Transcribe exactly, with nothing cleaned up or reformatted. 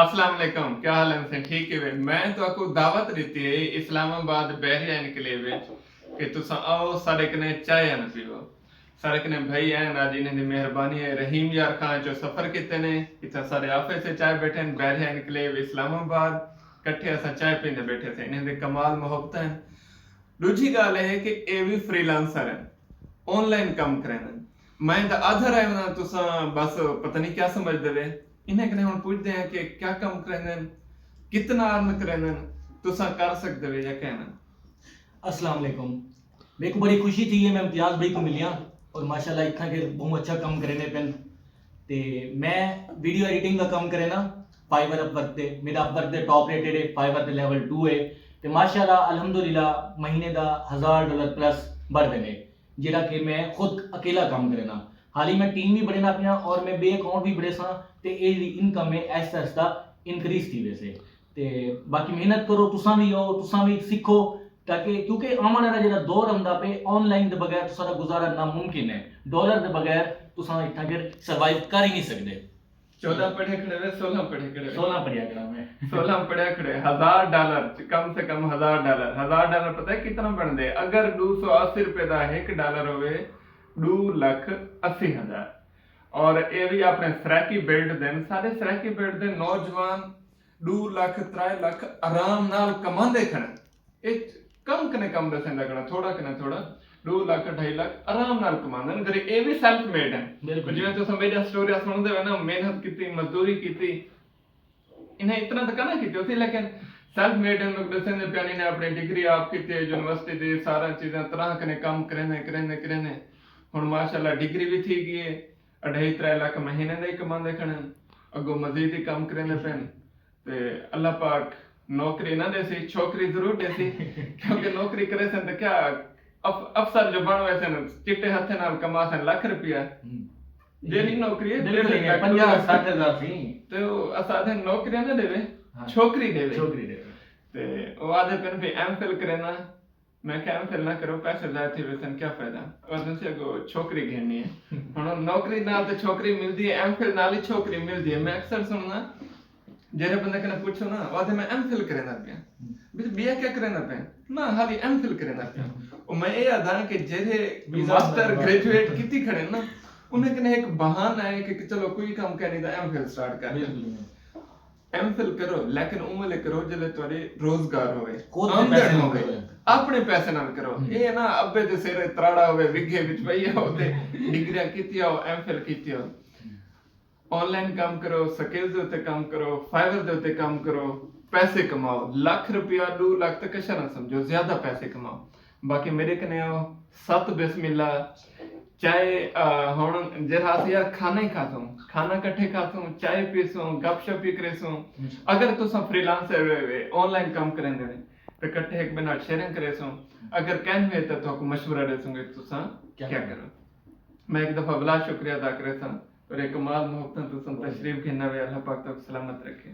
السلام علیکم، کیا حال ہے؟ سیں ٹھیک ہے؟ میں تو کو دعوت دیتی ہے اسلام آباد بحریہ انکلیو وچ کہ تساں آؤ، سارے کنے چائے نہ پیو۔ سارے کنے بھائی ہیں، اج انہیں دی مہربانی ہے۔ رحیم یار خان جو سفر کیتے نے، اتھا سارے آفس سے چائے بیٹھے ہیں، بحریہ انکلیو اسلام آباد، کٹھے اساں چائے پیندے بیٹھے تھے۔ انہیں دے کمال محبت ہیں۔ ݙوجھی ڳالھ اے ہے کہ اے وی فری لانسر ہن، آن لائن کم کریندن۔ میں تاں آدھا رہے انہاں، تساں بس پتہ نہیں کیا سمجھدے وے۔ انہیں کنے ہݨ پوچھدے ہیں کہ کیا کم کریندن، کتنا ارن کریندن، تساں کر سڳدے وے یا کہنا۔ السلام علیکم۔ میرے کو بڑی خوشی تھی ہے، میں امتیاز بھائی کو ملیا اور ماشاءاللہ اتنا کہ بہت اچھا کم کرنے پن۔ تے میں ویڈیو ایڈیٹنگ دا کم کرے نا، فائیور اپ ورک تے۔ میرا اپ ورک تے ٹاپ ریٹڈ ہے، فائیور تے لیول ٹو ہے۔ تے ماشاءاللہ الحمدللہ مہینے دا ہزار ڈالر پلس بڑھ ویندے، جیڑا کہ میں خود اکیلا کم کرے نا۔ حالی میں ٹیم بھی بڑھے نا پیا اور میں بے اکاؤنٹ بھی بڑھے ساں، تے اے جڑی انکم ہے آہستہ آہستہ انکریز تھی ویسے۔ تے باقی محنت کرو، تساں بھی ہو، تساں بھی سکھو، تاکہ کیونکہ آوݨ والا جڑا دور آندا پے، آن لائن دے بغیر تساں دا گزارا ناممکن ہے، ڈالر دے بغیر تساں اتھاں گر سروائیو کر ہی نہیں سکدے۔ چودہ پڑھے کھڑے وے، سولہ پڑھے کھڑے وے۔ سولہ پڑھیا کھڑا میں۔ سولہ پڑھیا کھڑے، ہزار ڈالر، کم سے کم ہزار ڈالر۔ ہزار ڈالر پتہ ہے کتنا بݨدے؟ اگر ݙو سو اسی روپے دا ہک ڈالر ہووے، ݙو لکھ اسی ہزار۔ اور اے وی اپݨے سرائیکی بیلٹ دے، سارے سرائیکی بیلٹ دے نوجوان ݙو لکھ، ترے لکھ آرام نال کماندے کھڑن۔ اے کم کنے کم ݙسیندا کھڑا، تھوڑا کنے تھوڑا، ݙو لکھ، ڈھائی لکھ آرام نال کماندن۔ ذرا اے وی سیلف میڈ ہیں۔ بالکل۔ جیویں تساں میݙیاں سٹوریاں سݨدے وے نا، محنت کیتی، مزدوری کیتی، انہیں اتنا تاں کنا کیتی ہوسی، لیکن سیلف میڈ ہیں۔ لوک ݙسیندے پئے، انہیں اپݨی ڈگری آپ کیتی ہے، یونیورسٹی دی سارا چیزاں طرح کنے کم کریندے کریندے کریندے ہݨ ماشاءاللہ ڈگری وی تھی ڳئی ہے۔ اڈھائی ترے لکھ مہینے دا ہی کماندے کھڑن، اڳوں مزید ہی کم کریندے پئن۔ تے اللہ پاک نوکری نہ ݙیسی، چھوکری ضرور ݙیسی، کیونکہ نوکری کریسن تے کیا اف-، افسر جو بݨ ویسن، چٹے ہتھے نال کماسن لکھ روپیہ۔ ہوں۔ جیڑھی نوکری ہے، بالکل ڈیڑھ ہی، لکھ پنجاہ روپیہ۔ سٹھ ہزار سی۔ تے او اساں آکھدے نوکریاں نہ ݙیوے، ہاں۔ چھوکری ݙیوے۔ چھوکری ݙیوے۔ تے او آکھدے پئن بھی ایم فل کرینا۔ میں کہا ایم فل نہ کرو، پیسے ضائع تھی ویسن، کیا فائدہ؟ او آکھدن سی اڳوں چھوکری گھنݨی ہے۔ ہݨ نوکری نال تے چھوکری ملدی ہے، ایم فل نال ہی چھوکری ملدی ہے۔ میں اکثر سݨنا، جیڑھے بندے کنے پچھو نا، او آکھدے میں ایم فل کریندا پیا۔ بھی ٻیا کیا کریندا پیا؟ نہ، حالی ایم فل کریندا پیا۔ او میں اے آکھداں کہ جیڑھے ویزا ماسٹر بنایا۔ گریجویٹ کیتی کھڑے نا، انہیں کنے ایک بہانہ ہے کہ چلو کوئی کم کرݨی تاں ایم فل سٹارٹ کر۔ بالکل۔ ایم فل کرو، لیکن اوں ویلے کرو جلے تہاݙے روزگار ہووے، خود دے آمدن پیسے ہووے، ہووے۔ اپݨے پیسے نال کرو۔ ہوں۔ اے نہ ابے دے سر تراڑا ہووے، وگھے وچ پئی ہووے، ڈگریاں کیتیاں ہو، ایم فل کیتی ہو۔ آن لائن کم کرو، سکلز دے اتے کم کرو، فائیور دے اتے کم کرو، پیسے کماؤ۔ لکھ روپیہ، ݙو لکھ تے کشا نہ سمجھو، زیادہ پیسے کماؤ۔ باقی میݙے کنے آؤ، ست بسم اللہ، چائے، آ، ہݨ جیڑھا اسی یار کھانا ہی کھاسوں، کھانا کٹھے کھاسوں، چائے پیسوں، گپ شپ ہی کریسوں۔ اگر تساں فری لانسر وے، وے، آن لائن کم کریندے وے، تے کٹھے ہک ٻئے نال شیئرنگ کریسوں۔ اگر کہیں وے تاں تہاکوں مشورہ ݙیسوں گے کہ تساں کیا کیا کرو۔ میں ہک دفعہ ولا شکریہ ادا کریساں اور اے کمال محبتاں تساں تشریف گھن آوے، اللہ پاک تہاکوں سلامت رکھے۔